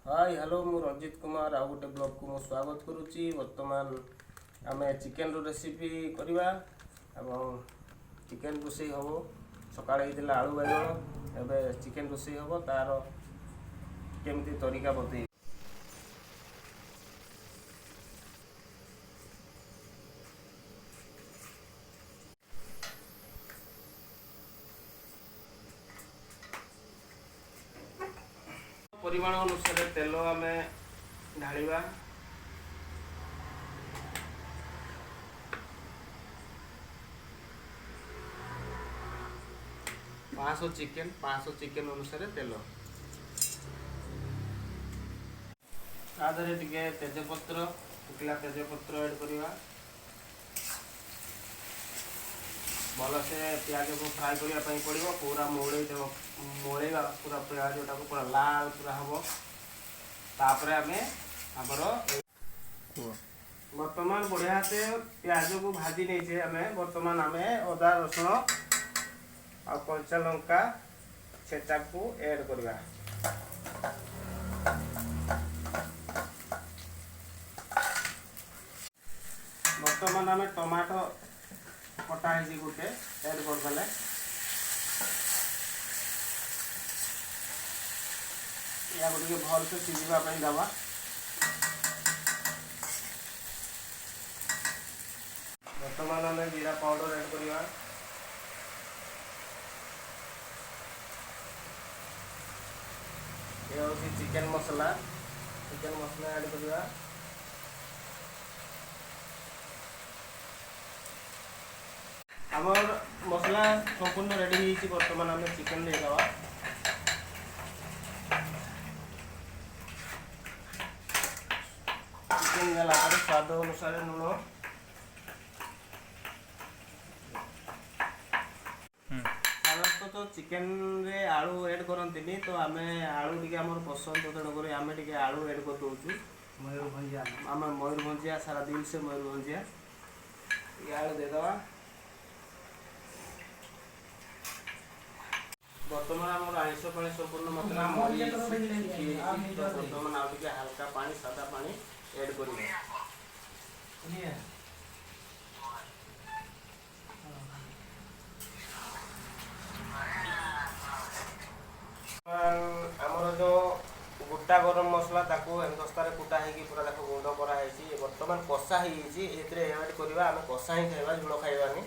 High hello, ମୁଁ ରଞ୍ଜିତ କୁମାର। ଆଉ ଗୋଟେ ବ୍ଲଗ୍କୁ ମୁଁ ସ୍ୱାଗତ କରୁଛି। ବର୍ତ୍ତମାନ ଆମେ ଚିକେନର ରେସିପି କରିବା ଏବଂ ଚିକେନ ରୋଷେଇ ହେବ। ସକାଳେ ହେଇଥିଲା ଆଳୁ ବାଇଗଣ, ଏବେ ଚିକେନ ରୋଷେଇ ହେବ। ତାର କେମିତି ତରିକା ବତେଇବି। ପରିମାଣ ଅନୁସାରେ ତେଲ ଆମେ ଢାଳିବା। 500 ଚିକେନ, 500 ଚିକେନ ଅନୁସାରେ ତେଲ। ତା ଦେହରେ ଟିକେ ତେଜପତ୍ର, ଶୁଖିଲା ତେଜପତ୍ର ଆଡ଼୍ କରିବା। ଭଲସେ ପିଆଜକୁ ଫ୍ରାଏ କରିବା ପାଇଁ ପଡ଼ିବ। ପୁରା ମଉଳେଇ ଦେବ, ମଉଳେଇବା ପୁରା ପିଆଜଟାକୁ, ପୁରା ଲାଲ ପୁରା ହେବ। ତାପରେ ଆମେ ଆମର ବର୍ତ୍ତମାନ ବଢ଼ିଆ ସେ ପିଆଜକୁ ଭାଜି ନେଇଛେ ଆମେ। ବର୍ତ୍ତମାନ ଆମେ ଅଦା, ରସୁଣ ଆଉ କଞ୍ଚା ଲଙ୍କା ଛେଚାକୁ ଏଡ୍ କରିବା। ବର୍ତ୍ତମାନ ଆମେ ଟମାଟୋ କଟା ହେଇଛି ଗୋଟେ, ଏଡ୍ କରିଦେଲେ। ଏହାକୁ ଟିକେ ଭଲସେ ସିଝିବା ପାଇଁ ଦେବା। ବର୍ତ୍ତମାନ ଆମେ ଜିରା ପାଉଡର ଏଡ୍ କରିବା। ଏ ହେଉଛି ଚିକେନ ମସଲା। ଚିକେନ ମସଲା ଆଡ଼୍ କରିବା। ଆମର ମସଲା ସମ୍ପୂର୍ଣ୍ଣ ରେଡ଼ି ହେଇଛି। ବର୍ତ୍ତମାନ ଆମେ ଚିକେନ ଦେଇଦେବା। ଚିକେନ ଦେଲା ପରେ ସ୍ୱାଦ ଅନୁସାରେ ଲୁଣ। ସାଧାରଣତଃ ତ ଚିକେନରେ ଆଳୁ ଏଡ୍ କରନ୍ତିନି, ତ ଆମେ ଆଳୁ ଟିକେ ଆମର ପସନ୍ଦ, ତେଣୁକରି ଆମେ ଟିକେ ଆଳୁ ଏଡ୍ କରିଦେଉଛୁ। ମୟୂରଭଞ୍ଜିଆ। ଆମେ ମୟୂରଭଞ୍ଜିଆ, ସାରା ଦିଲ ସେ ମୟୂରଭଞ୍ଜିଆ। ଟିକେ ଆଳୁ ଦେଇଦେବା। ବର୍ତ୍ତମାନ ଆମର ଆଇଁଷ ପାଣି ସମ୍ପୂର୍ଣ୍ଣ ମାତ୍ରା ମରିଯାଇଛି, ଶୁଖିଯାଇଛି। ତ ବର୍ତ୍ତମାନ ଆଉ ଟିକେ ହାଲକା ପାଣି, ସାଦା ପାଣି ଏଡ୍ କରିବା। सुनिए। ଆମର ଯେଉଁ ଗୋଟା ଗରମ ମସଲା, ତାକୁ ହେମଦସ୍ତାରେ କୁଟା ହେଇକି ପୁରା ତାକୁ ଗୁଣ୍ଡ କରାହେଇଛି। ବର୍ତ୍ତମାନ କଷା ହେଇଯାଇଛି। ଏଥିରେ ଆଡ଼୍ କରିବା। ଆମେ କଷା ହିଁ ଖାଇବା, ଝୋଳ ଖାଇବାନି।